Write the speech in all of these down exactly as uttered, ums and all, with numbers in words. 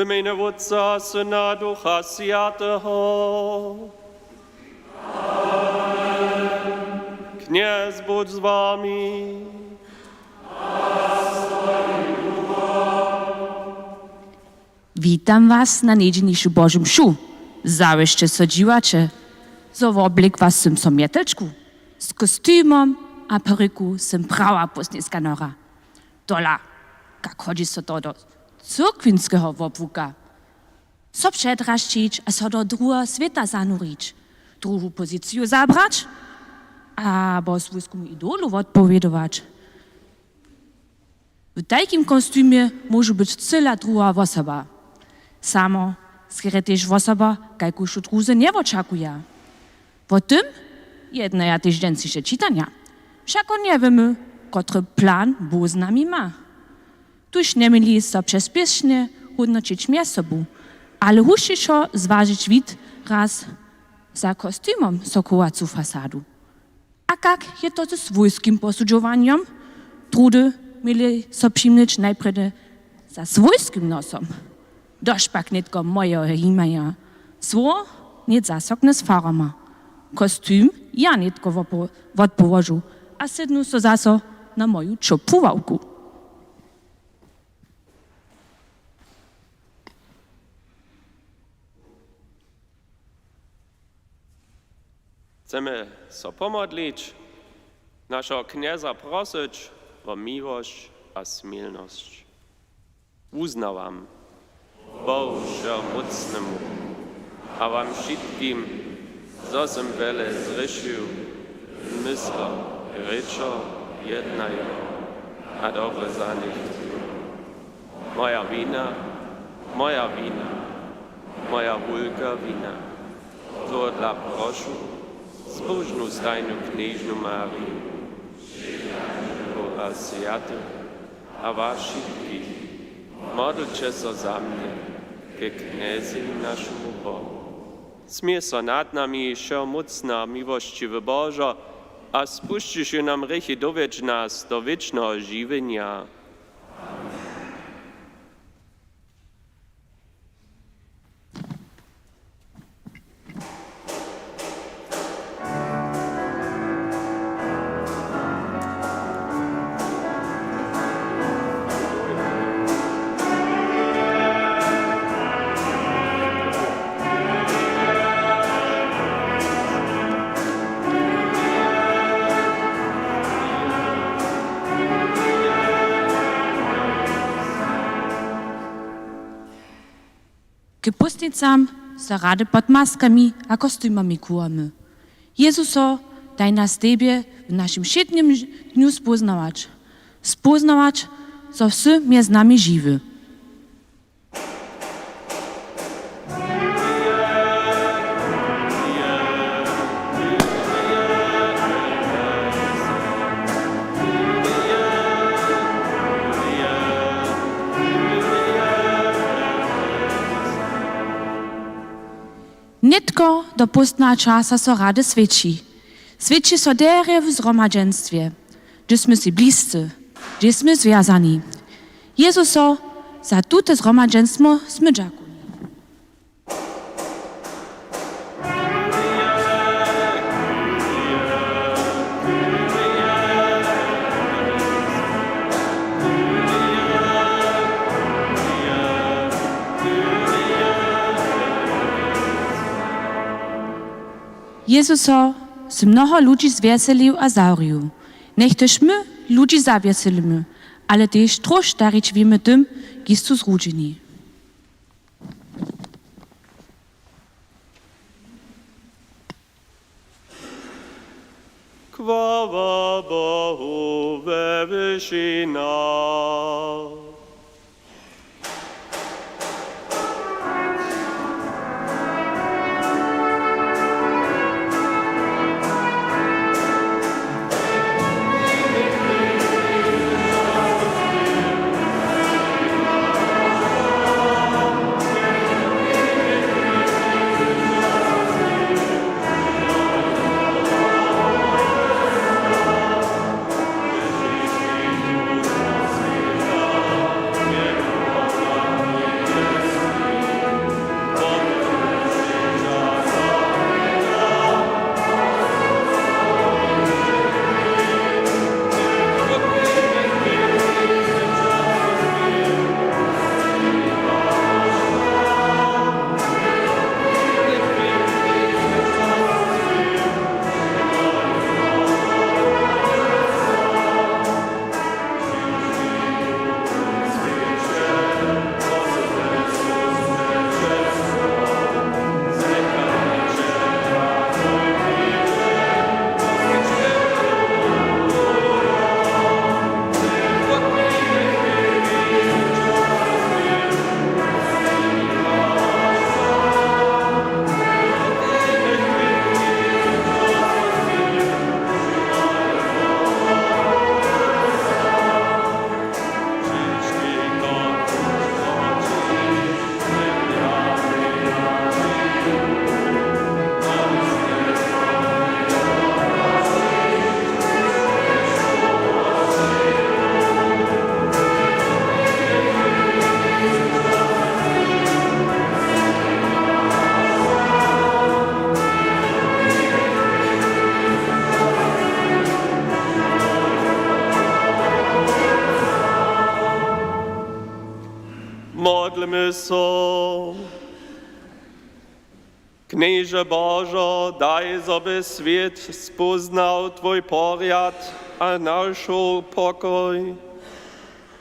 Mjenje Wótca, Syna, Ducha Swjateho. Knjez budź z wami. Witam was na njedźelnišu Božu mšu. Zawěsće so dźiwaće, zo woblěkła sym so mjetelčku. Z kostumom a peruku sym prawa póstnjejska nora. Tola, kak hodźi so to do cyrkwinskeho wobłuka? So předrašćić a so do druheho swěta zanurić, druhu poziciju zabrać abo swójskemu idolu wotpowědować. W tajkim kostumje móžu być cyla druha wosoba. Samo skerje tež wosoba, kajkuž wot druzy njewočakuja. Wo tym jednaja tež dźensniše čitanja. Wšako njewěmy, kotry plan Bóh z nami ma. Tuž njeměli so přespěšnje hódnoćić mjez sobu, ale husćišo zwažić wit raz za kostumom so chowacu fasadu. A kak je to ze swójskim posudźowanjom? Druhdy měli so přimnyć najprjedy za swójskim nosom. Dosć pak nětko mojeho himanja. Słowo nětk zasochny z farama. Kostum ja nětko wopo-, wotpołožu a sydnu so zaso na moju ćopłu ławku. Chcemy so pomodlić, našeho Knjeza prosyć wo miłosć a smilnosć. Wuznawam Bohu Wšehomócnemu a wam wšitkim, zo sym wjele zhrěšił, z myslom, rěčom, jednajo a dobre zanjechcył. Moja wina, moja wina, moja wulka wina. Tohodla prošu zbóžnu stajnu knježnu Mariju, a swjatych a was wšitkich, modlće so za mnje ke Knjezej, našemu Bohu. Smil so nad nami, wšehomócny a miłosćiwy Božo, a spušćiwši nam hrěchi, dowjedź nas do wěčneho žiwjenja. K póstnicam so rady pod maskami a kostumami chowamy. Jězuso, daj nas tebje w našim wšědnym dnju spóznawać, spóznawać, zo sy mjez nami žiwy. Nětko do póstneho časa so rady swěći. Swěći so derje w zhromadźenstwje, hdźež smy sej bliscy, hdźež smy zwjazani. Jězuso, za tute zhromadźenstwo smy dźakowni. Jězuso sy mnoho ludźi zwjeselił a zawrił. Njech tež my ludźi zawjeselimy, ale tež tróšt darić wěmy tym, kiž su zrudźeni. Chwała Bohu we wyšinach. so. Knježe Božo, daj, zo by swět spóznał twój porjad a našoł pokoj.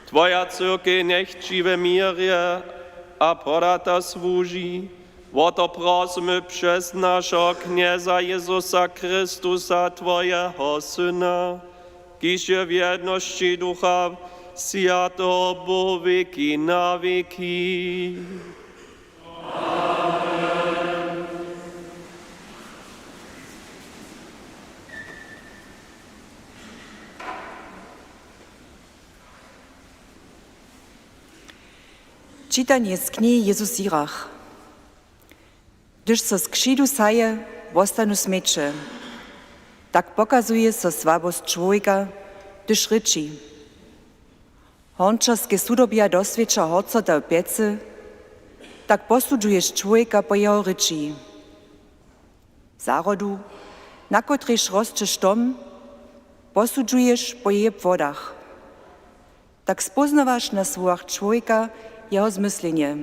Twoja cyrkej njech dźi w měrje a porjada słuži. Wo to prosymy přez našeho Knjeza Jezusa Chrystusa, twojeho Syna, kiž je w jednosći Ducha Swjateho Bóh wěki na wěki. Čitanje z knihi Jezus w Žirach. Hdyž so z křidu saje, wostanu směće, tak pokazuje so słabosć čłowjeka, hdyž rěči. Hornčerske sudobja doswědča horcota w pjecy, tak posudźuješ čłowjeka po jeho rěči. Zarodu, na kotrejž rosće štom, posudźuješ po jeje płodach. Tak spóznawaš na słowach čłowjeka jeho zmyslenje.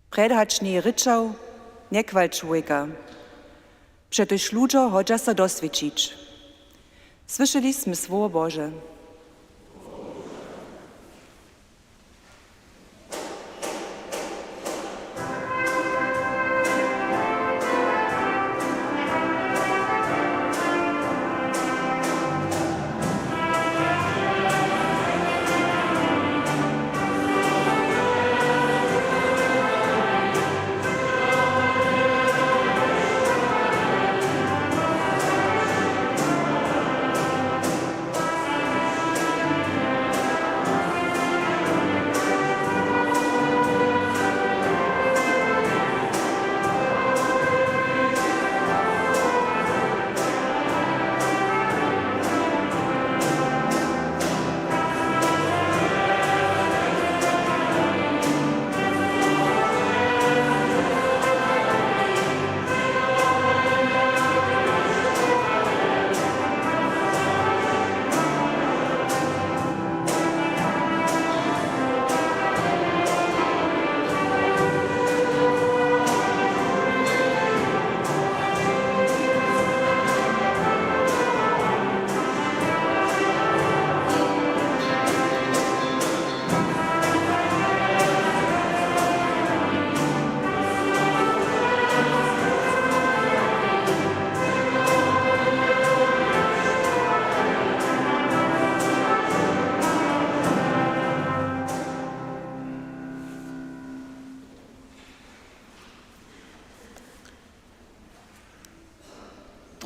Prjed hač njeje rěčał, njechwal čłowjeka. Přetož ludźo hodźa so doswědčić. Słyšeli smy słowo Bože.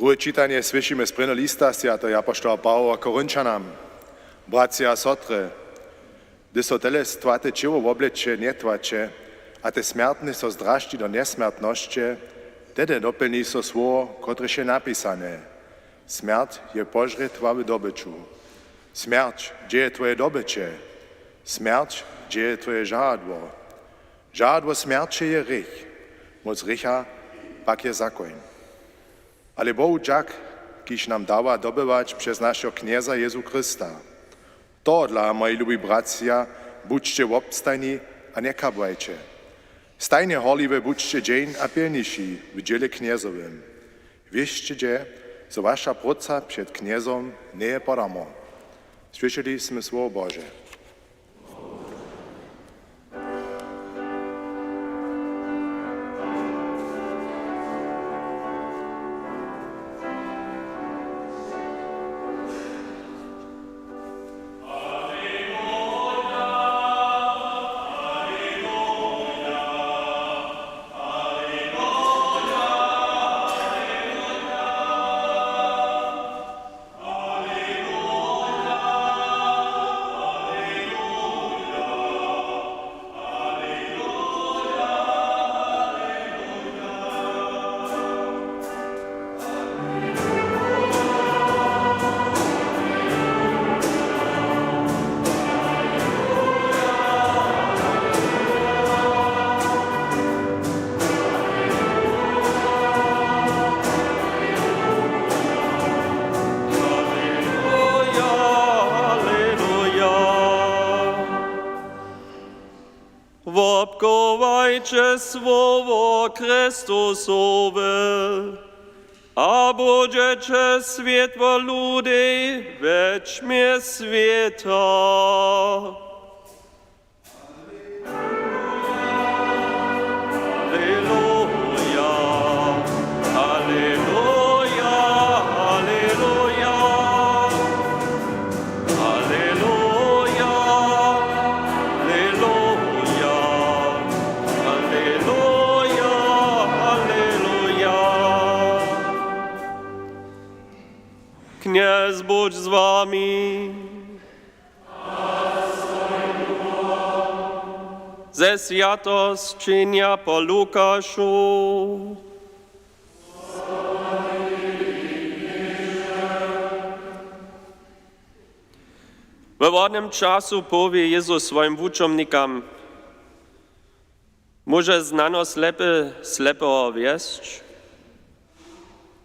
Druhe čitanje słyšimy z prěnjeho lista swjateho apoštoła Pawoła Korinćanam. Bratřa a sotry, hdyž so tele stwate ćěło wobleče njetłaće a te smjertne so zdrašći do njesmjertnosće, tehdy dopjelni so słowo, kotrež je napisane: Smjerć je požrětwa w dobyću. Smjerć, hdźe je twoje dobyće? Smjerć, hdźe je twoje žadło? Žadło smjerće je hrěch, móc hrěcha pak je zakoń. Ale Bohu dźak, kiž nam dawa dobywać přez našeho Knjeza Jezu Chrysta. Tohodla, moji lubi bratřa, budźće wobstajni a njekabłajće. Stajnje horliwje budźće dźeń a pilniši w dźěle Knjezowym. Wěsće dźe, zo waša próca před Knjezom njeje podarmo. Słyšeli smy słowo Bože. Słowo Chrystusowe, a budźeće swětło ludej we ćmje swěta. Aleluja, aleluja, aleluja. Aleluja, aleluja, aleluja, aleluja. Knjez budź z wami. Ze swjatosćenja po Lukašu. We wodnym času powi Jezus swojim wučomnikam: Móže znano slepe slepeho wjesć?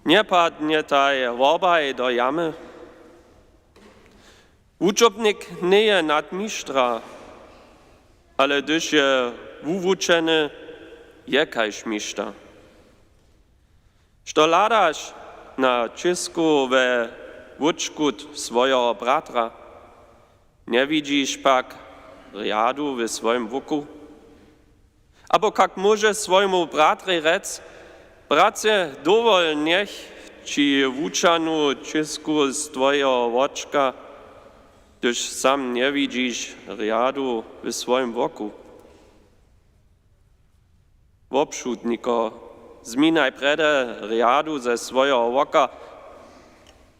Njepadnjetaj wobaj do jamy? Wučomnik njeje nad mištra, ale hdyž je wuwučeny, je kaž mišta. Što hladaš na čěsku we wóčku t-, swojeho bratra, njewidźiš pak rjadu w swojim woku? Abo kak móžeš swojemu bratrej rjec: Bratře, dowol, njech ći wučanu čěsku z twojeho wočka, hdyž sam njewidźiš rjadu w swojim woku? Wobšudniko, zminaj prjedy rjadu ze swojeho woka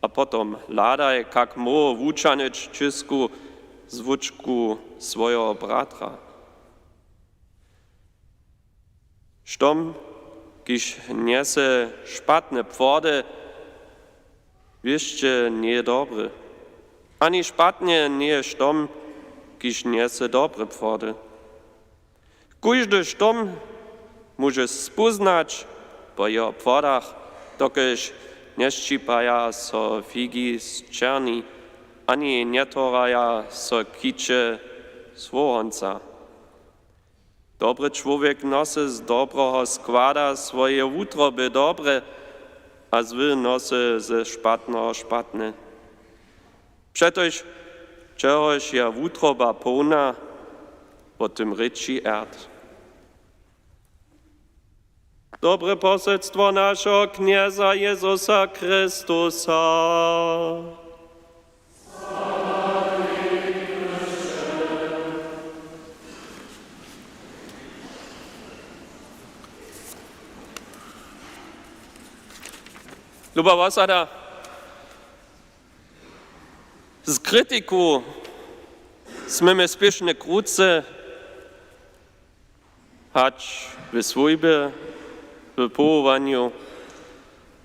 a potom hladaj, kak móhł wučanyć čěsku z wóčku swojeho bratra. Štom, kiž njese špatne płody, wěsće njeje dobry. Ani špatnje njeje štom, kiž njese dobre płody. Kóždy štom móžeš spóznać po jeho płodach, dokelž njesćipaja so figi z černi, ani njetwaraja so kiće z wołonca. Dobry čłowjek nosy z dobreho składa swojeje wutroby dobre, a zły nosy ze špatneho špatne. Přetož čehož je wutroba połna, wo tym rěči ert. Dobre poselstwo našeho Knjeza Jezusa Chrystusa. Luba wosada, z kritiku smy my spěšne krucy, hač w swójbje, w powołanju.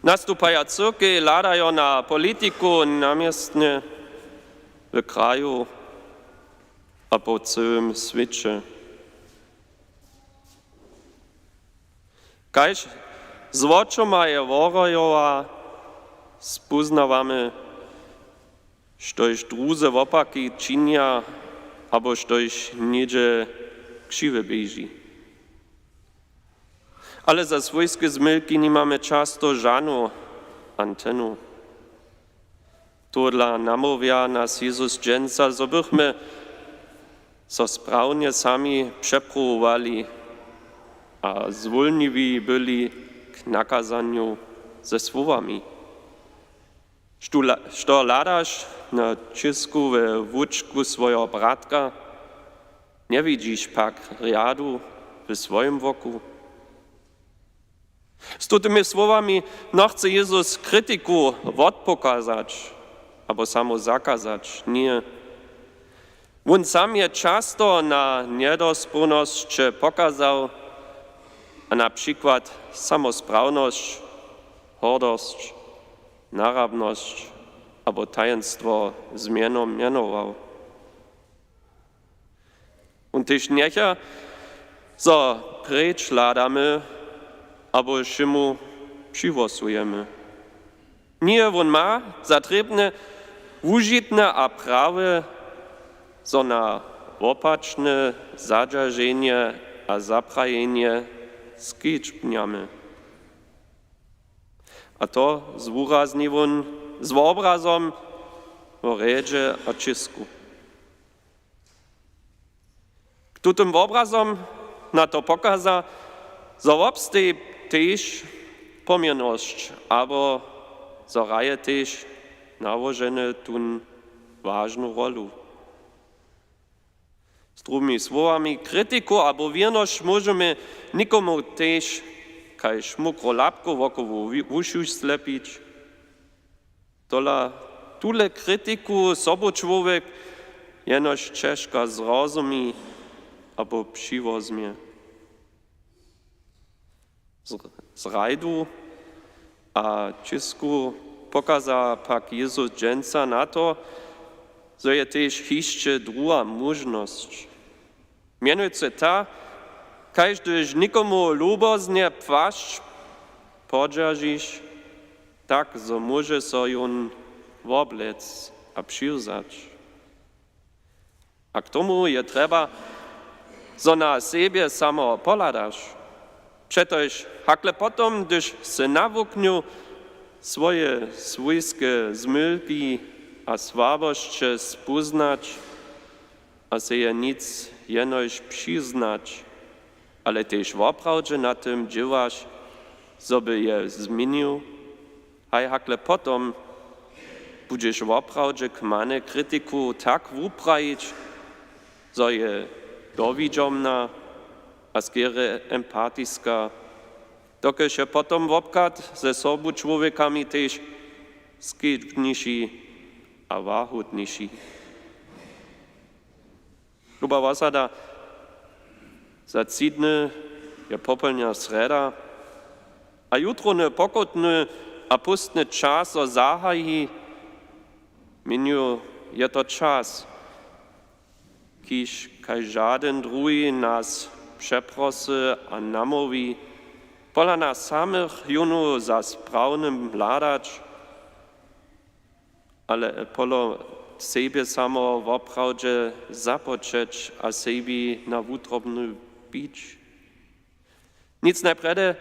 Nastupaja cyrkej, hladajo na politiku na městnje, w kraju a po cyłym swěće. Kaž z wočomaj worojowa spóznawamy, štož druzy wopaki činja, abo štož něhdźe křiwje běži. Ale za swójske zmylki nimamy často žanu antenu. Tohodla namołwja nas Jezus dźensa, zo bychmy so sprawnje sami přepruwowali a zwólniwi byli k nakazanju ze słowami: Što hla-, što hladaš na čěsku we wóčku swojeho bratka, njewidźiš pak rjadu w swojim woku? Z tutymi słowami nochce Jezus kritiku wotpokazać abo samo zakazać. Ně. Wón sam je často na njedospołnosće pokazał a na přikład samosprawonosć, hordosć, nahrabnosć abo tajenstwo z mjenom mjenował. Wón tež njecha, zo preč hladamy abo wšěmu přihłosujemy. Ně, wón ma za trěbne, wužitne a prawe, zo na wopačne zadźerženje a zaprajenje skedźbnjamy. A to zwurazni wón z wobrazom wo rjedźe a ćisku. K tutym wobrazom na to pokaza, zo wobsteji tež poměrnosć abo zo hraje tež nałožene tón wažnu rolu. Z druhimi słowami, kritiku abo wěrnosć móžemy někomu tež kaž mokru lapku wokoło wu-, wušu slepić. Tola tule kritiku sobučłowjek jenož ćežko zrozumi abo přiwozmje. Z-, z rajdu a ćisku pokaza pak Jezus dźensa na to, zo je tež hišće druha móžnosć. Mjenujcy ta, kaž hdyž někomu luboznje płašć podźeržiš, tak zo móže so jón woblec a přiwzać. A k tomu je trjeba, zo na sebje samo pohladaš. Přetož hakle potom, hdyž sy nawuknył swoje swójske zmylki a słabosće spóznać a sej je nic jenož přiznać, ale tež woprawdźe na tym dźěłaš, zo by je změnił, haj hakle potom budźeš woprawdźe kmane kritiku tak wuprajić, zo je dowidźomna a skerje empatiska, dokelž je potom wobchad ze sobučłowjekami tež skedźbniši a wahutniši. Luba wosada, za tři dny je popolnja srjeda a jutrowny pokutny a póstny čas so zahaji. Měnju je to čas, kiž kaž žadyn druhi nas přeprosy a namołwi, pola nas samych jónu za sprawnym hladać, ale polo sebje samo woprawdźe započeć a sebi na wutrobny bić. Nic najprjedy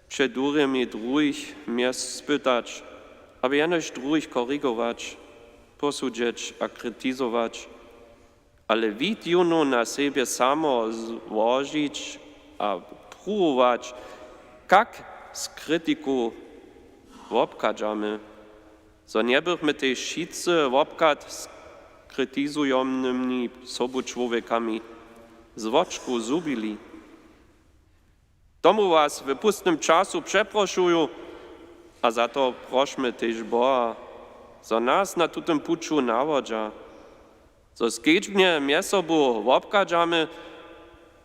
před durjemi druhich mjez spytać, abo jenož druhich korigować, posudźeć a kritizować, ale wid jónu na sebje samo złožić a pruwować, kak z kritiku wobchadźamy, zo njebychmy tež wšitcy wobchad z kritizujomnymi sobučłowjekami z wočku zhubili. Tomu was w póstnym času přeprošuju a za to prošmy tež Boha, zo nas na tutym puću nawodźa, zo skedźbnje mjez sobu wobchadźamy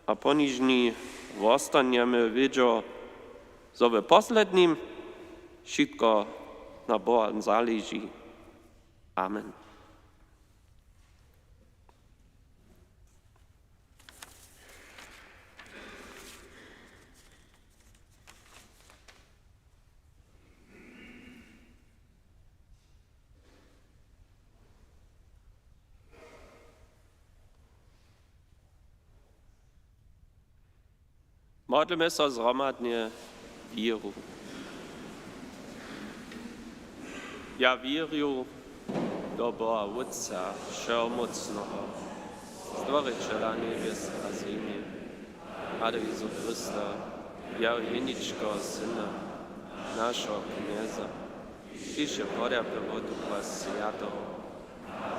a ponižni wostanjemy wědźo, zo w poslednim wšitko na Boha zaleži. Amen. Modlmy so zhromadnje wěru. Ja wěrju do Boha Wótca Wšehomócneho, Stworićela njebjes a zemje, a do Jezu Chrysta, jeho jeničkeho Syna, našeho Knjeza, kiž je podjapy wot Ducha Swjateho,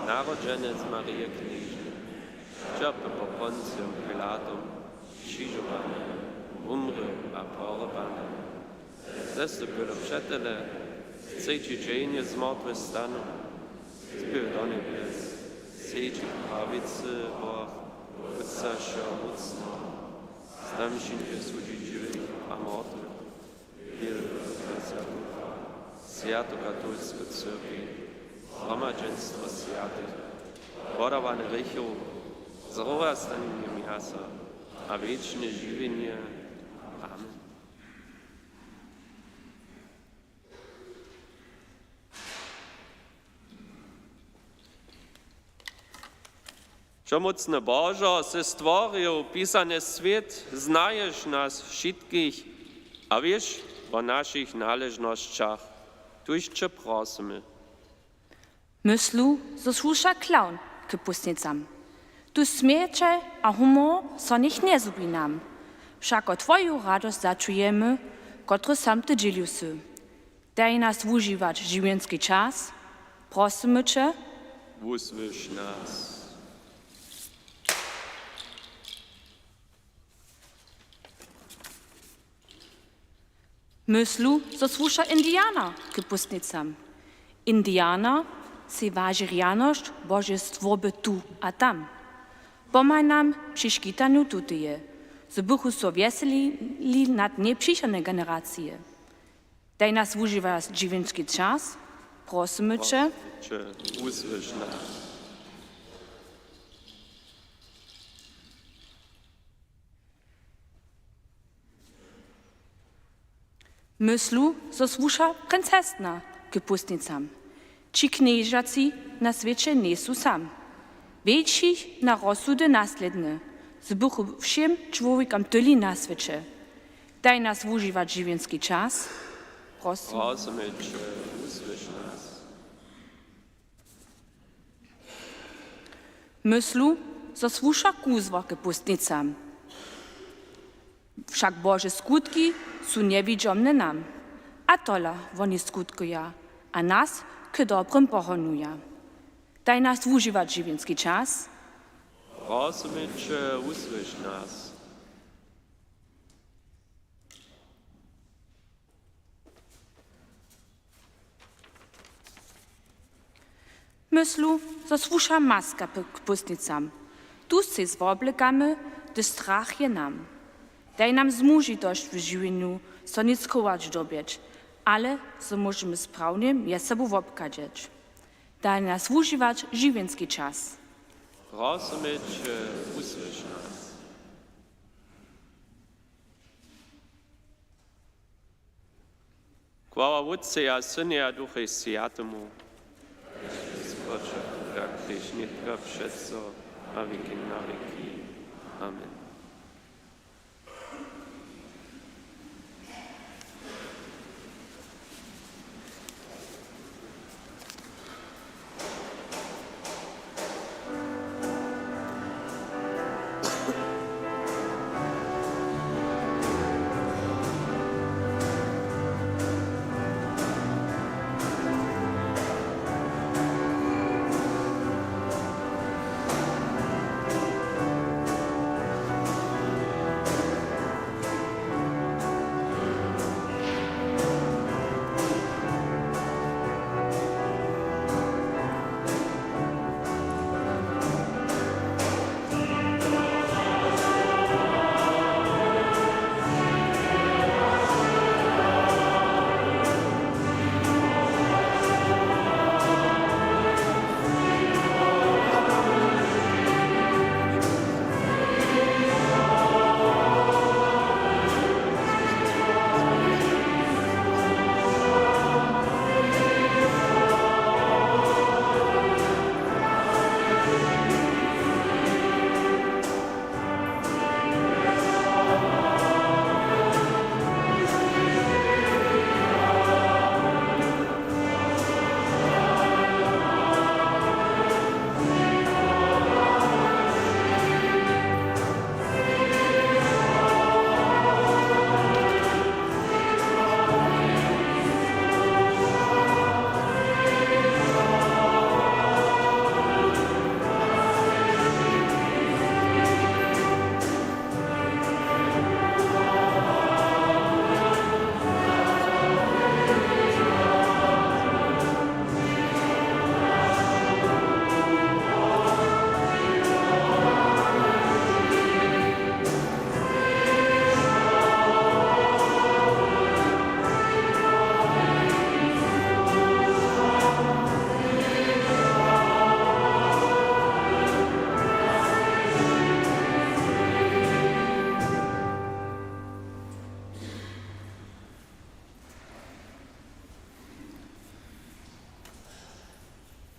narodźeny z Marije Knježny, ćerpy pod Poncijom Pilatom, křižowany, wumry a pohrobany. Zesy było přetele, třeći dźeń je z mortwych stanył, zbył do njebjes, sedźi po prawicy Boha, Wótca Wšehomócneho, z tam přińdźe sudźić žiwych a mortwych. Wěrju w Swjatu Cyrkej, zhromadźenstwo swjatych, wodawank hrěchow, zrowastanjenje mjasa a wěčne žiwjenje. Amen. Wšomócny Božo, sy stworił pisany swět, znaješ nas wšitkich a wěš wo našich naležnosćach. Tuž će prosymy. Myslu, zo słuša clown k pustnicam. Tu smjeće a humor so njech njezhubi nam. Wšako twoju radosć začujemy, kotruž sam ty dźělił sy. Daj nas wužiwać žiwjenski čas, prosymy će. Wusłyš nas. Myslu, zo słuša Indiana k pustnicam. Indiana sej waži rjanosć Božej stwórby tu a tam. Pomhaj nam při škitanju tuteje, zo bychu so wjeselili nad njepřichodne generacije. Daj nas wužiwać žiwjenski čas, prosymy će. Prosymy će, wusłyš nas. Myslu, zo słuša princesna k pustnicam. Ći knježaci na swěće njejsu sam. Wjetšich na rozsudy naslědne, zo bychu wšěm čłowjekam tyli na swěće. Daj nas wužiwać žiwjenski čas. Prosymy će, wusłyš nas. Myslu, zo słuša kuzło k pustnicam. Wšak Bože skutki su njewidźomne nam. A tola woni skutkuja a nas k dobrym pohonuja. Daj nas wužiwać žiwjenski čas. Prosymy će, wusłyš nas. Myslu, zo słuša maska p-, k pustnicam. Tu sej z woblekamy, hdyž strach je nam. Daj nam zmužitosć w žiwjenju, so nic chować dyrbjeć, ale zo móžemy sprawnje mjez sobu wobchadźeć. Daj nas wužiwać žiwjenski čas. Prosymy će, wusłyš nas. Chwała Wótcej a Synjej a Duchej Swjatemu. Spočatku, tak tež nětko, přeco a wěki na wěki. Amen.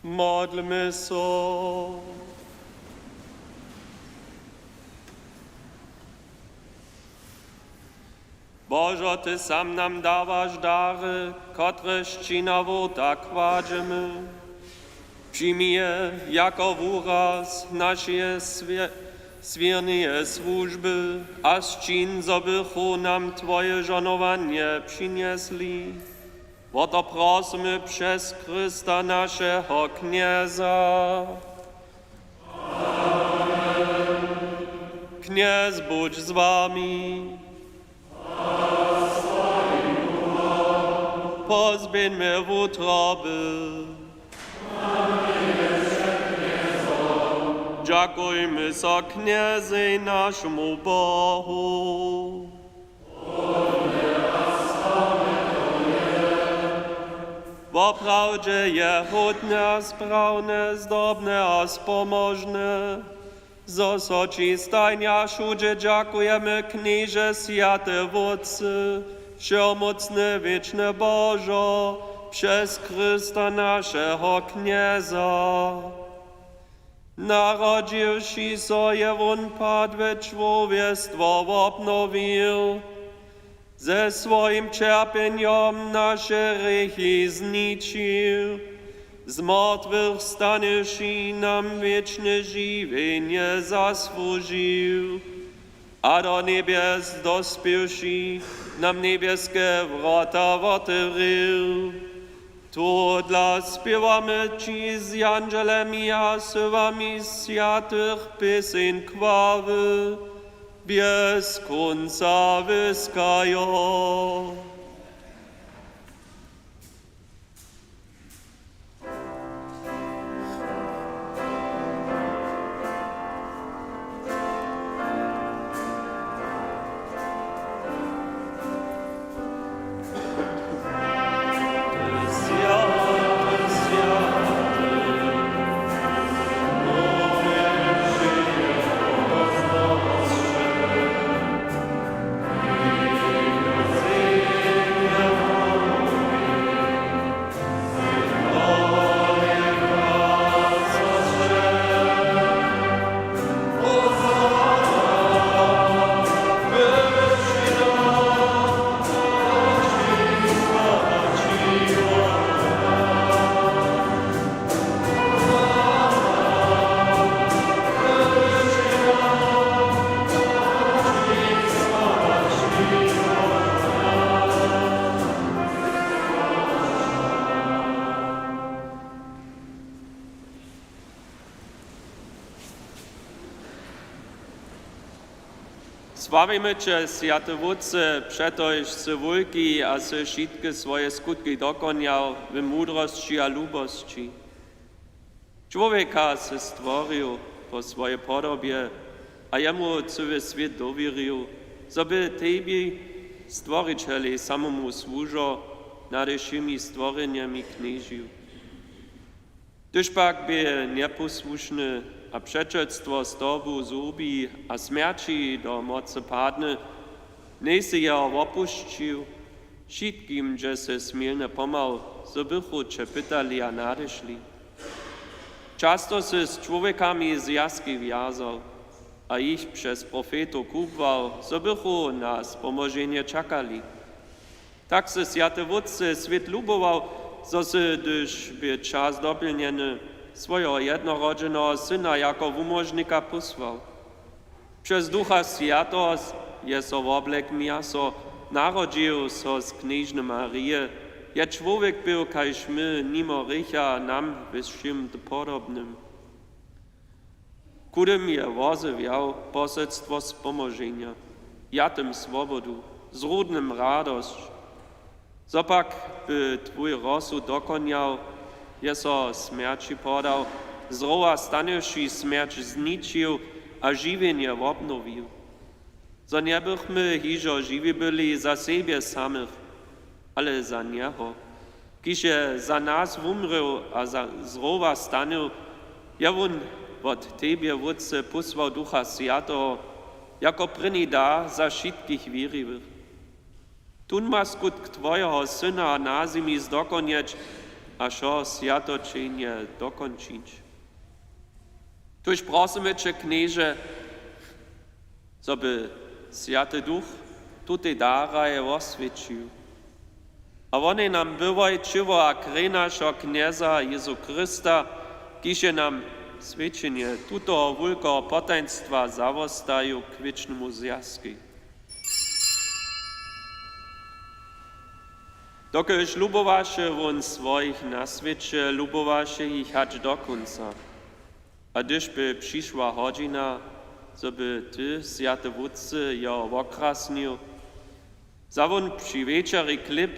Modlmy so. Božo, ty sam nam dawaš dary, kotrež ći na wórta kładźemy. Přijmi je jako wuraz našeje swě-, swěrneje słužby a sčin, zo bychu nam twoje žohnowanje přinjesli. Wo to prosymy přez Chrysta, našeho Knjeza. Knjez budź z wami. Pozběhńmy wutroby. Dźakujmy so Knjezej, našemu Bohu. Woprawdźe je hódne a sprawne, zdobne a spomožne, zo so ći stajnje a wšudźe dźakujemy, Knježe, swjaty Wótče, wšehomócny, wěčny Božo, přez Chrysta, našeho Knjeza. Narodźiwši so, je wón padłe čłowjestwo wobnowił, ze swojim ćerpjenjom naše hrěchi zničił, z mortwych stanywši nam wěčne žiwjenje zasłužił a do njebjes dospěwši nam njebjeske wrota wotewrěł. Tohodla spěwamy ći z jandźelemi a syłami swjatych pěseń chwały bjez kónca wyskajo. Sławimy će, swjaty Wótče, přetož sy wulki a sy wšitke swoje skutki dokonjał w mudrosći a lubosći. Čłowjeka sy stworił po swojej podobje a jemu cyły swět dowěrił, zo by tebi, stworićelej, samomu słužo, nad wšěmi stworjenjemi knježił. Hdyž pak bě njeposłušny a přećelstwo z tobu zhubi a smjerći do mocy padny, njejsy jeho wopušćił, wšitkim dźe sy smilnje pomhał, zo bychu će pytali a nadešli. Často sy z čłowjekami zwjazki wjazał a jich přez profetow kubłał, zo bychu na spomoženje čakali. Tak sy, swjaty Wótče, swět lubował, zo sy, hdyž bě čas dopjelnjeny, swojeho jednorodźeneho Syna jako wumóžnika pósłał. Přez Ducha Swjateho je so woblekł mjaso, narodźił so z knježny Marije, je čłowjek był kaž my, nimo hrěcha, nam we wšěm podobny. Chudym je wozjewjał poselstwo spomoženja, jatym swobodu, zrudnym radosć. Zo pak by twój rozsud dokonjał, je so smjerći podał, z rowa stanywši smjerć zničił a žiwjenje wobnowił. Zo njebychmy hižo žiwi byli za sebje samych, ale za njeho, kiž je za nas wumrěł a za, z rowa stanył, je wón wot tebje, Wótče, pósłał Ducha Swjateho jako prěni dar za wšitkich wěriwych. Tón ma skutk twojeho Syna na zemi zdokonjeć a wšo swjatoćenje dokónčić. Tuž prosymy će, Knježe, zo by Swjaty Duch tutej daraj woswjećił. A wonej nam bywaj ćěło a krej našeho Knjeza Jezu Chrysta, kiž je nam swjećenje tutoho wulkeho potajnstwa zawostajił k wěčnemu zwjazkej. Dokelž lubowaše wón swojich na swěće, lubowaše jich hač do kónca. A hdyž by přišła hodźina, zo by ty, swjaty Wótče, jeho wokrasnił, wza wón při wječerje chlěb,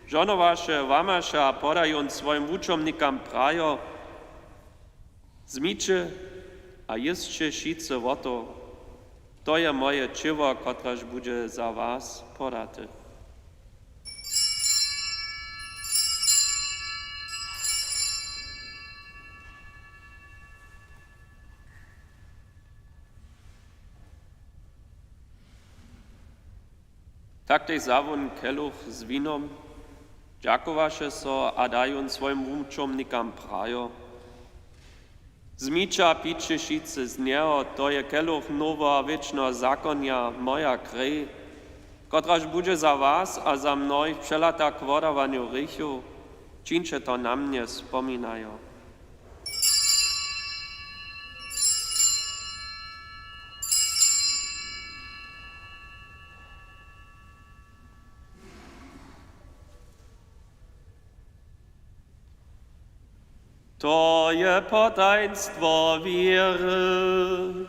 žohnowaše, łamaše a poda jón swojim wučomnikam, prajo: Wzmiće a jěsće wšitcy wot toho. To je moje ćěło, kotrež budźe za was podate. Tak tež wza wón keluch z winom, dźakowaše so a da jón swojim wučomnikam, prajo: Wzmiće a piće wšitcy z njeho, to je keluch noweho wěčneho zakonja, moja krej, kotraž budźe za was a za mnohich přelata k wodawanju hrěchow. Čińće to na mnje spominajo. To je potajnstwo wěry.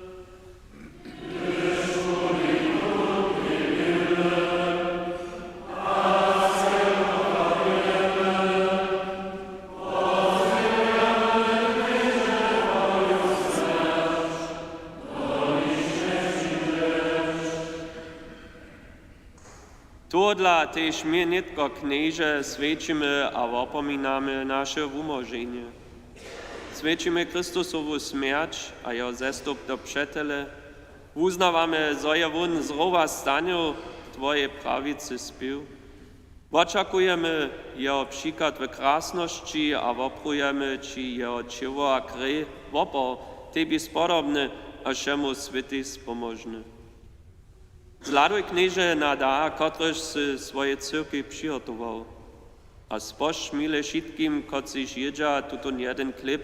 Tohodla tež my nětko, Knježe, swjećimy a wopominamy naše wumoženje. Swjećimy Chrystusowu smjerć a jeho zestup do přetele. Wuznawamy, zo je wón z rowa stanył k twojej prawicy spěł. Wočakujemy jeho přichod w krasnosći a woprujemy ći jeho ćěło a krej, wopor tebi spodobny a wšemu swětej spomóžny. Zhladuj, Knježe, na dar, kotryž sy swojej cyrkwi přihotował. A spožč mile wšitkim, kotřiž jědźa tutón jedyn chlěb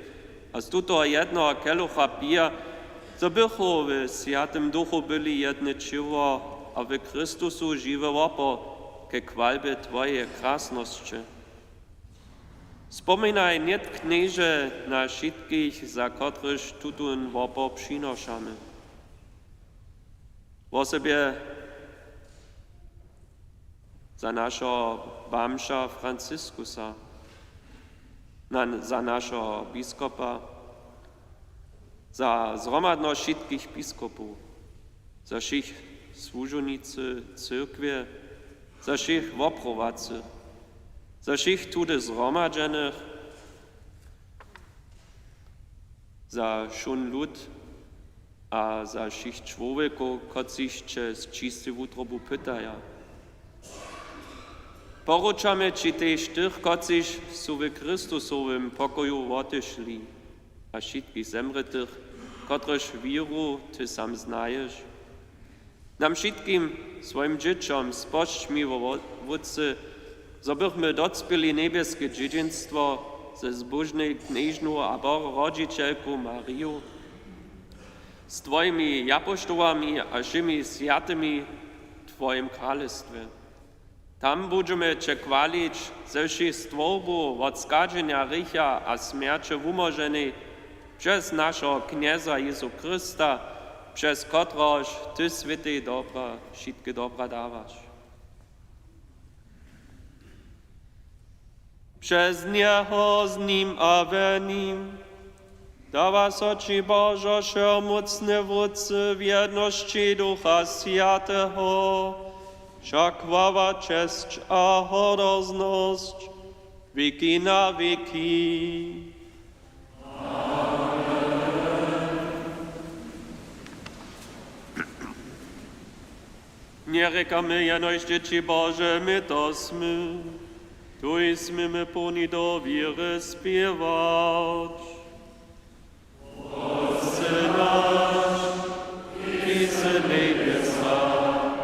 a z tutoho jednoho kelucha pija, zo bychu w Swjatym Duchu byli jedne ćěło a w Chrystusu žiwy wopor ke chwalbje twojeje krasnosće. Spominaj nětk, Knježe, na wšitkich, za kotrychž tutón wopor přinošamy. Wosebje za našeho bamža Franciskusa, na, za našeho biskopa, za zhromadnosć wšitkich biskopow, za wšěch słužownicy cyrkwje, za wšěch woprowacych, za wšěch tudy zhromadźenych, za wšón lud a za wšěch čłowjekow, kotřiž će z čistej wutrobu pytaja. Poručamy ći tež tych, kotřiž su w Chrystusowym pokoju wotešli, a wšitkich zemrětych, kotrychž wěru ty sam znaješ. Nam wšitkim, swojim dźěćom, spožč miłosć, Wótče, zo bychmy docpěli njebjeske dźědźenstwo ze zbóžnej knježnu a bohorodźićelku Mariju, z twojimi japoštołami a wšěmi swjatymi w twojim kralestwje. Tam budźemy će chwalić ze wšěch stwórbow wot schadźenja hrěcha a smjerće wumóženej přez našeho Knjeza Jězu Chrysta, přez kotrehož ty swětej dobra, wšitke dobra dawaš. Přez njeho, z nim a w nim dawa so ći, Božo wšehomócny Wótče, w jednosći Ducha Swjateho, wša chwała, česć a hordoznosć wěki na wěki. Njerěkamy jenož dźěći Bože, my to smy. Tuž smy my połni do wěry spěwać. Wótče naš, kiž sy w njebjesach,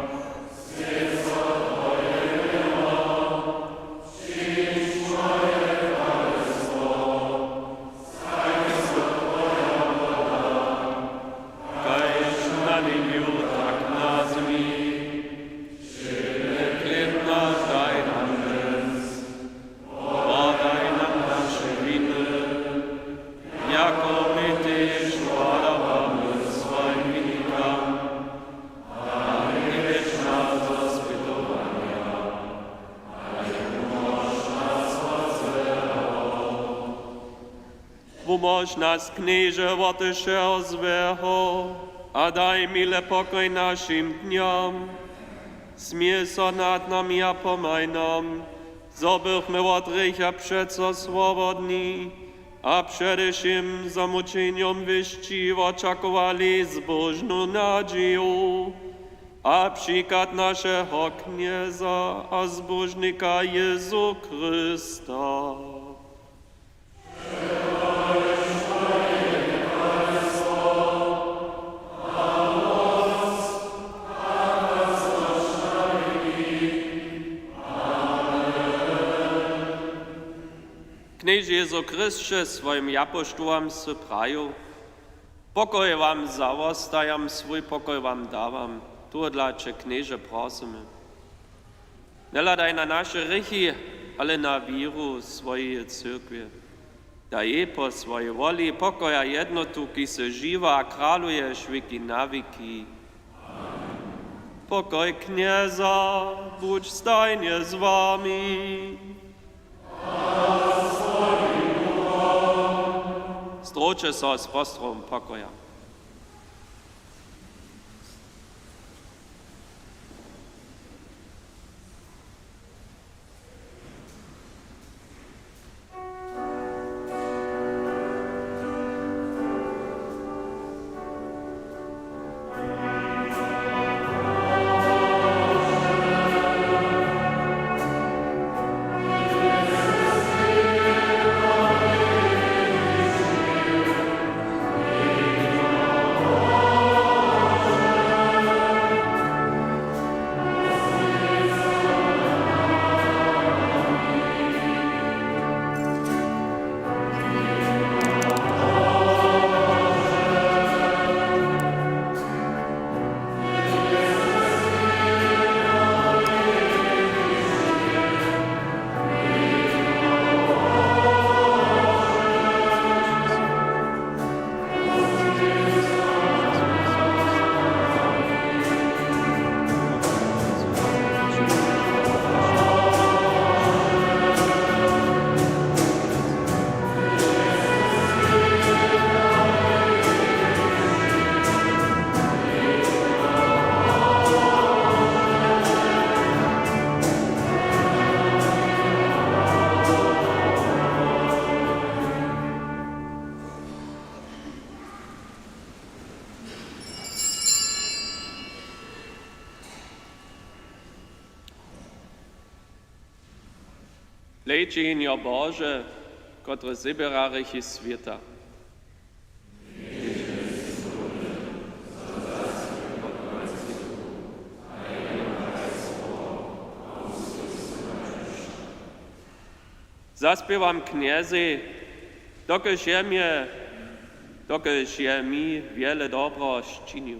Wumóž nas, Knježe, wote wšeho złeho a daj mile pokoj našim dnjam. Smil so nad nami a pomhaj nam, zo bychmy wot hrěcha přeco swobodni a předewšěm za mučenjom wěsći wočakowali zbóžnu nadźiju a přichad našeho Knjeza a Zbóžnika Jězu Chrysta. Knježe Jezu Chrysće, swojim japoštołam sy prajił: Pokoj wam zawostajam, swój pokoj wam dawam. Tohodla će, Knježe, prosymy: Njehladaj na naše hrěchi, ale na wěru swojeje cyrkwje. Daj jej po swojej woli pokoj a jednotu, kiž sy žiwy a kraluješ wěki na wěki. Pokoj Knjeza budź stajnje z wami. Zdrójće so z postrowom pokoja. Hlejće, Hinjo Bože, kotrež zběra hrěchi swěta. Zaspěwam Knjezej, dokelž je mje, dokelž je mi wjele dobroho sčinił.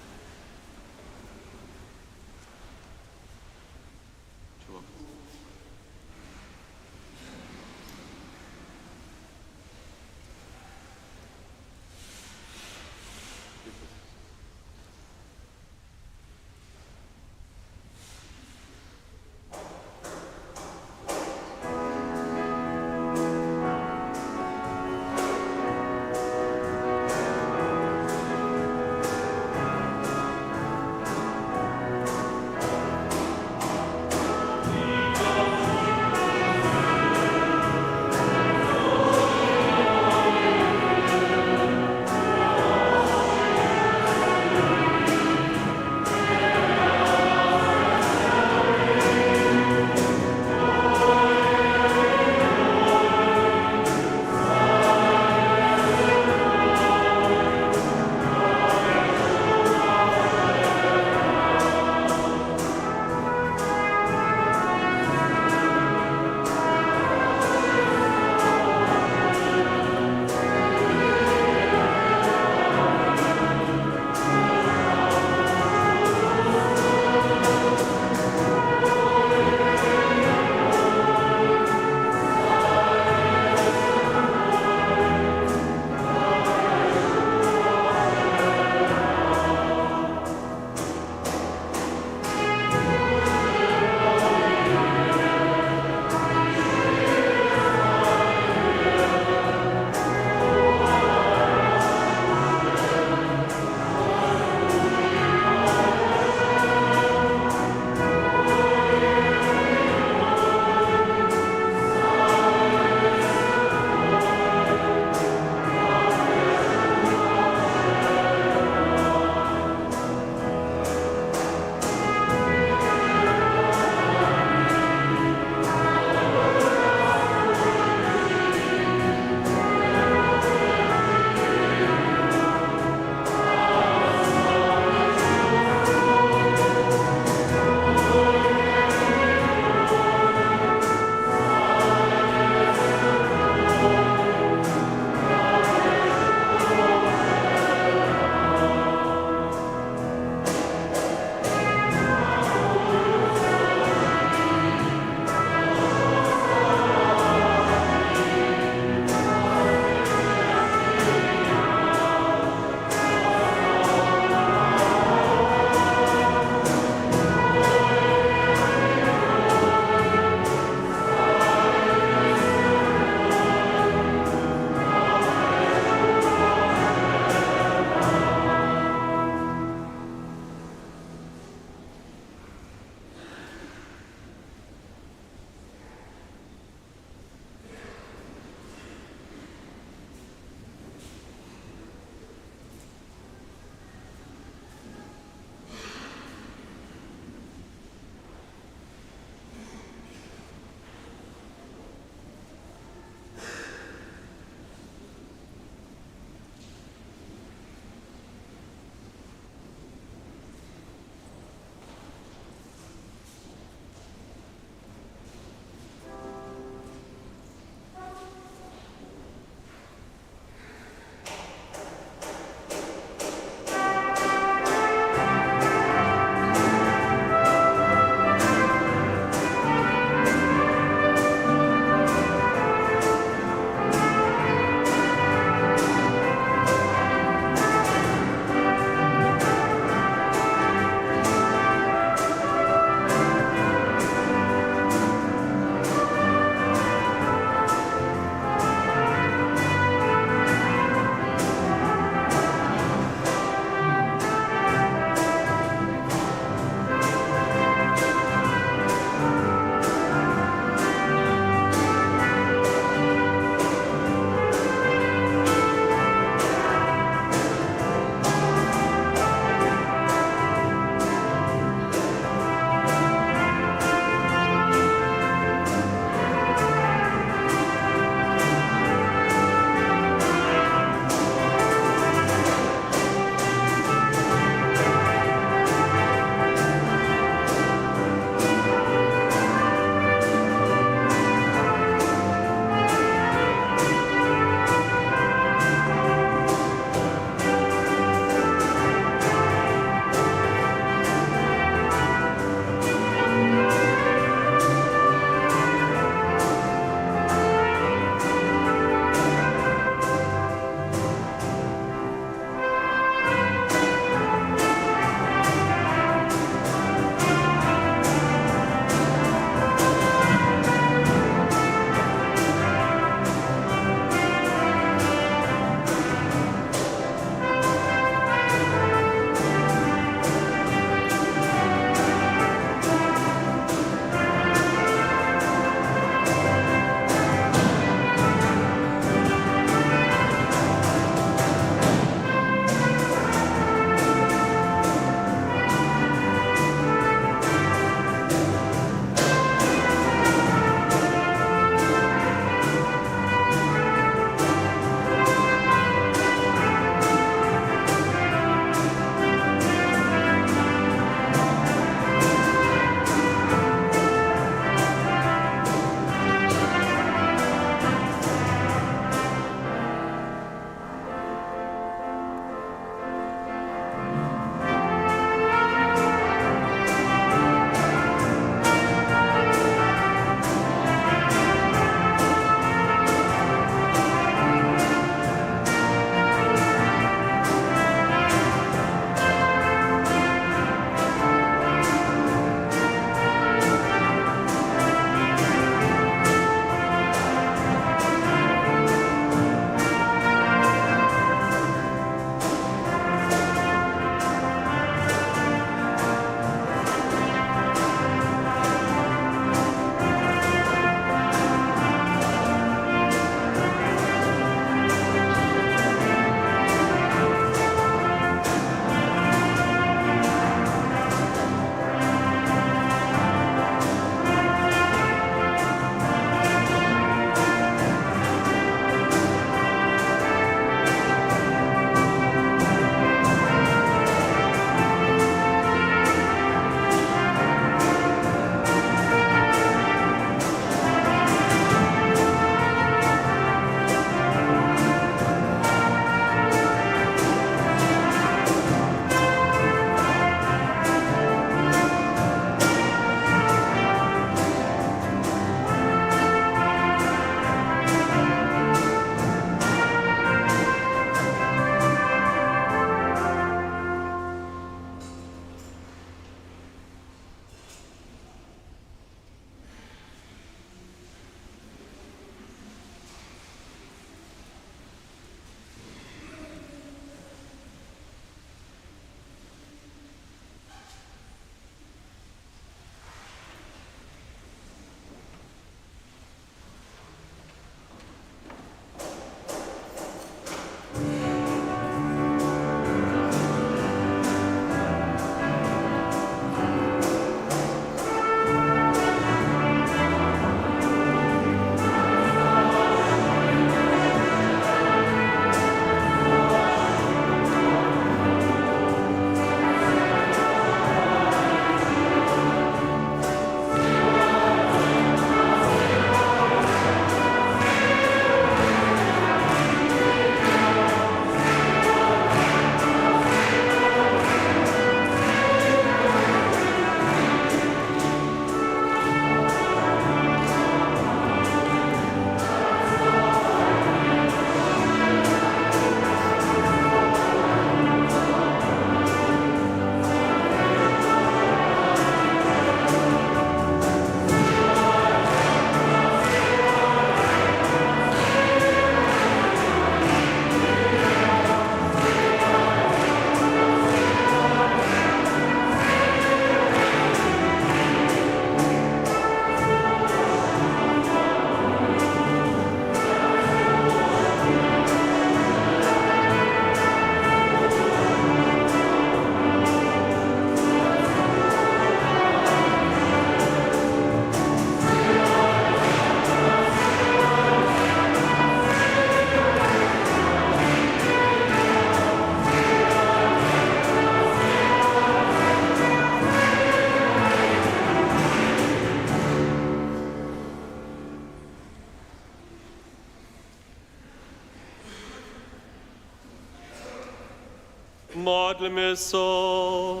Modlmy so.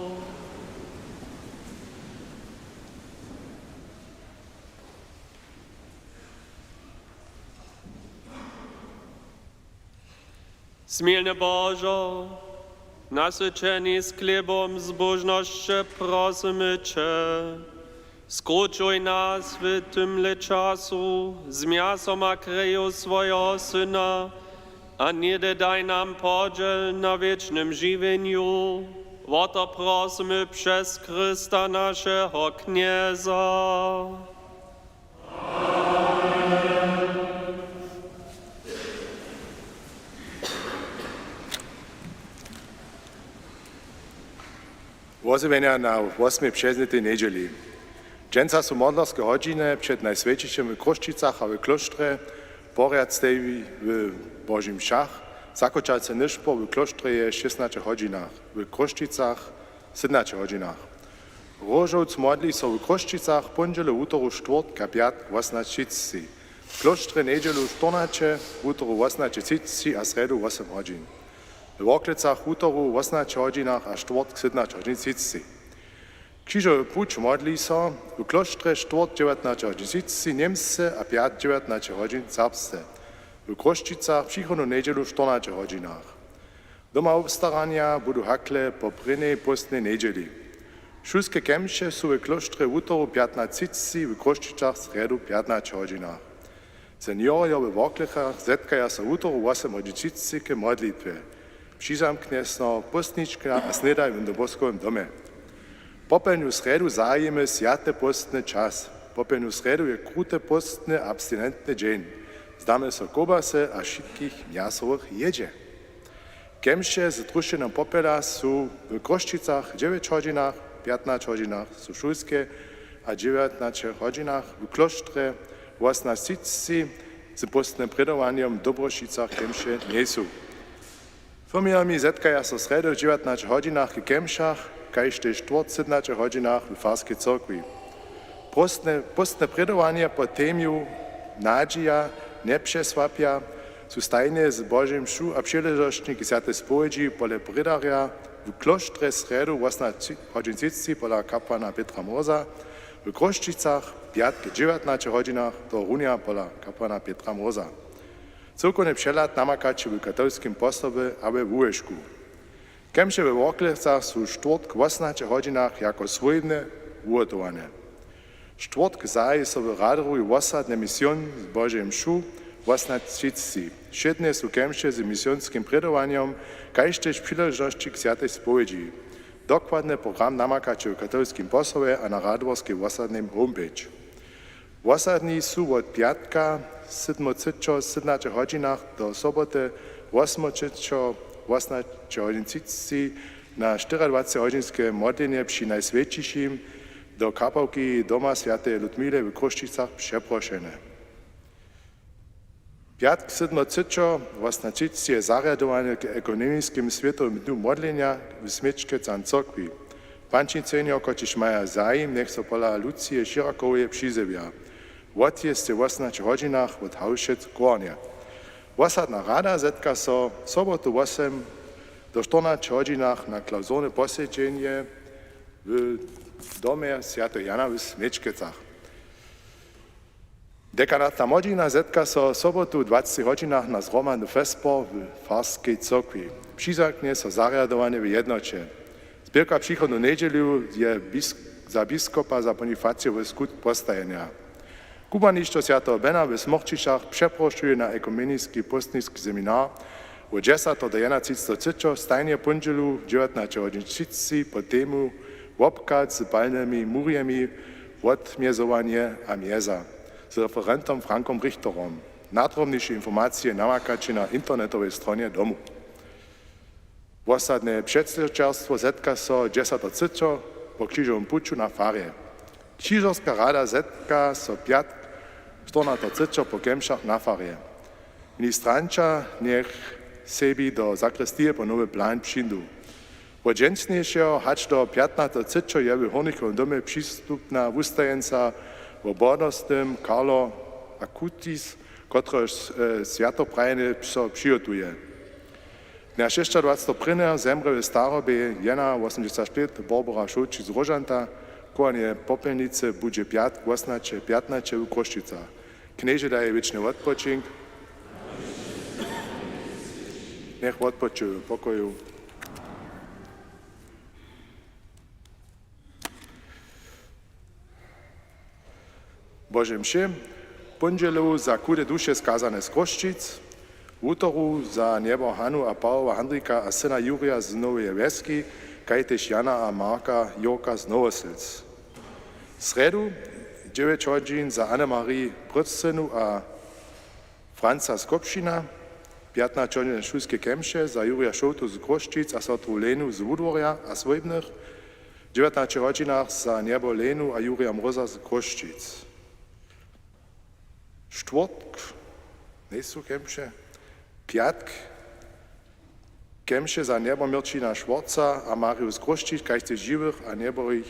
Smilny Božo, nasyćeni z chlěbom zbóžnosće, prosymy će, skrućuj nas w tymle času z mjasom a kreju swojeho Syna a něhdy daj nam podźěl na wěčnym žiwjenju. Wo to prosymy přez Chrysta, našeho Knjeza. Wozjewjenja na wosmej přeznjatej njedźeli. Dźensa su modlerske hodźiny před Najswjećišim w Chrósćicach a w klóštrje porjad steji w Božim mšach. Zakočacy nyšpor w klóštrje je w šěsnaće hodźinach, w Chrósćicach w sydomnaće hodźinach. Róžowc modli so w Chrósćicach póndźělu, wutoru, štwórtk a pjatk wosomnaće třiceći. W klóštrje njedźelu štyrnaće, wutoru wosomnaće třiceći a srjedu wosym hodźin. W Worklecach wutoru wosomnaće hodźinach a štwórtk sydomnaće hodźin třiceći. Křižowy puć modli so w klóštrje štwórtk dźewjatnaće hodźin třiceći němsce a pjatk dźewjatnaće hodźin serbsce. W Chrósćicach přichodnu njedźelu w štyrnaće hodźinach. Doma wobstaranja budu hakle po prěnjej póstnej njedźeli. Šulske kemše su w klóštrje wutoru pjatnaće třiceći, w Chrósćicach srjedu pjatnaće hodźinach. Seniorojo we Worklechach zetkaja so wutoru wosym hodźin třiceći k modlitwje. Přizamknje so póstnička a snědaj w Don Boskowym domje. Popołdnju srjedu zahajimy swjaty póstny čas. Popołdnju srjedu je kruty póstny abstinentny dźeń. Zdamy so kołbasy a wšitkich mjasowych jědźe. Kemše z trušćenym popjela su w Chrósćicach w dźewjeć hodźinach, pjatnaće hodźinach su šulske a dźewjatnaće hodźinach w klóštrje, wosomnaće třiceći z póstnym prědowanjom w Dobrošicach kemše njejsu. Firmjerjemi zetkaja so srjedu w dźewjatnaće hodźinach w kemšach, kaž tež štwórtk w sydomnaće hodźinach w farskej cyrkwi. Póstne, póstne prědowanje pod temju Nadźija njepřesłapja su stajnje z Božej mšu a přiležnosćnje k swjatej spowědźi pole prědarja w klóštrje srjedu wosomnaće hodźin třiceći pola kapłana Pětra Mroza, w Chrósćicach pjatk w dźewjatnaće hodźinach tohorunja pola kapłana Pětra Mroza. Cyłkowny přehlad namakaće w katolskim posłowje a we wuwěšku. Kemše we Worklecach su štwórtk w wosomnaće hodźinach jako swójbne wuhotowane. Štwórtk zahaji so w Radowej wosadnje mision z Božej mšu wosomnaće třiceći. Wšědnje su kemše z misionskim prědowanjom, kaž tež přiležnosći k swjatej spowědźi. Dokładny program namakaće w katolskim posłowje a na Radworskej wosadnej homepage. Wosadni su wot pjatka sydomtřicećo w sydomnaće hodźinach do soboty wosomtřicećo wosomnaće hodźin třiceći na štyriadwaceći hodźinske modlenje při Najswjećišim do kapałki doma swjateje Ludmile w Chrósćicach přeprošene. Pjatk sydomtřicećo wosomtřiceći je zarjadowanje k ekumeniskim swětowym dnju modlenja w Směčkecam cyrkwi. Pančinčenjo, kotřiž maja zajim, njech so pola Lucije Šěrakoweje přizjewja. Wotjezd je w wosomnaće hodźinach wot Hałšec Chórnje. Wosadna rada zetka so sobotu wosem do štyrnaće hodźinach na klawzurne posedźenje w domje swjateho Jana w Směčkecach. Dekanatna młodźina zetka so sobotu w dwaceći hodźinach na zhromadny festpor w farskej cyrkwi. Přizamknje so zarjadowanje w jednoće. Zběrka přichodnu njedźelu je bis-, za biskopa za Bonifacijowy skutk postajenja. Kubłanišćo swjateho Bena w Smórčišach přeprošuje na ekumeniski póstniski seminar wot dźesateho do jednaćiceho třicećo stajnje póndźělu dźewjatnaće hodźin třiceći pod temu Wobchad z palnymi murjemi, wotmězowanje a mjeza z referentom Frankom Richterom. Nadrobniše informacije namakaće na internetowej stronje domu. Wosadne předsydźelstwo zetka so dźesateho třicećo po křižowym puću na farje. Křižerska rada zetka so pjatk štyrnateho třicećo po kemšach na farje. Ministranća njech sebi do sakristije po nowy plan přińdu. Wot dźensnješeho hač do pjatnateho třicećo je w Hórnikowym domje přistupna wustajeńca wo błodnostnym Carlo Acutis, kotrehož, e, swjatoprajenje so přihotuje. Dnja šěsćadwaceteho prěnjeho zemrě w starobje jednawosomdźesat lět Borbora Šołćic z Róžanta. Chowanje popjelnicy budźe pjatk wosomnaće pjatnaće w Chrósćicach. Knježe daj wěčny wotpočink. Njech wotpočuje w pokoju. Bože mše, póndźelow za chude duše skazane z Chrósćic, wutoru za njebor Hanu a Pawoła Handrika a syna Jurja z Noweje Wjeski, kaž tež Jana a Marka Jurka z Nowosylc. Srjedu, dźewjeć hodźin za Anne-Marie Pryscynu a Franca z Chłopšina, pjatnaće hodźin šulske kemše za Jurja Šołtu z Chrósćic a sotru Lenu z Wudworja a swójbnych, dźewjatnaće hodźinach za njebor Lenu a Jurja Mróza z Chrósćic. Štwórtk, njejsu kemše, pjatk, kemše za njebor Měrćina Šworca a Mariju z Chrósćic, kaž tež žiwych a njeborich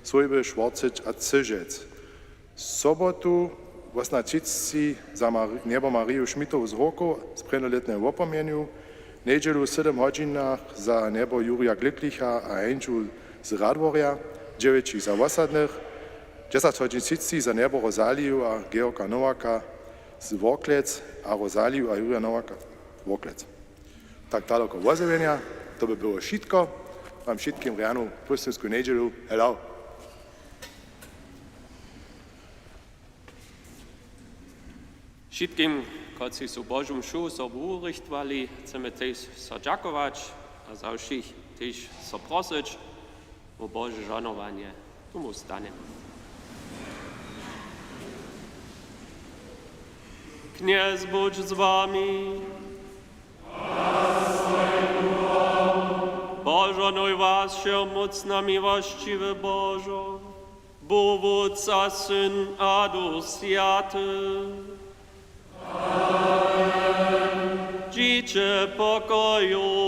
swójby Šworcyć a Cyžec. Sobotu, wosomnaće třiceći za Mar-, njebor Mariju Šmitowu z Hórkow z prěnjolětneho wopomjenju, njedźelu w sydom hodźinach za njebor Jurja Glyklicha a Heńžu z Radworja, dźewjeći za wosadnych, dźesać hodźin třiceći za njebor Rozaliju a Georga Nowaka z Worklec a Rozaliju a Jurja Nowaka z Worklec. Tak daloko wozjewjenja, to by było wšitko. Wam wšitkim rjanu póstensku njedźelu. Hello. Wšitkim, kotřiž su Božu mšu sobu wurichtowali, chcemy tež so dźakować a za wšěch tež so prosyć wo Bože žohnowanje. Tomu stanjemy. Knjez budź z wami. Požohnuj was wšehomócny a miłosćiwy Božo, Bóh Wótc a Syn a Duch Swjaty. Amen. Dźiće w pokoju.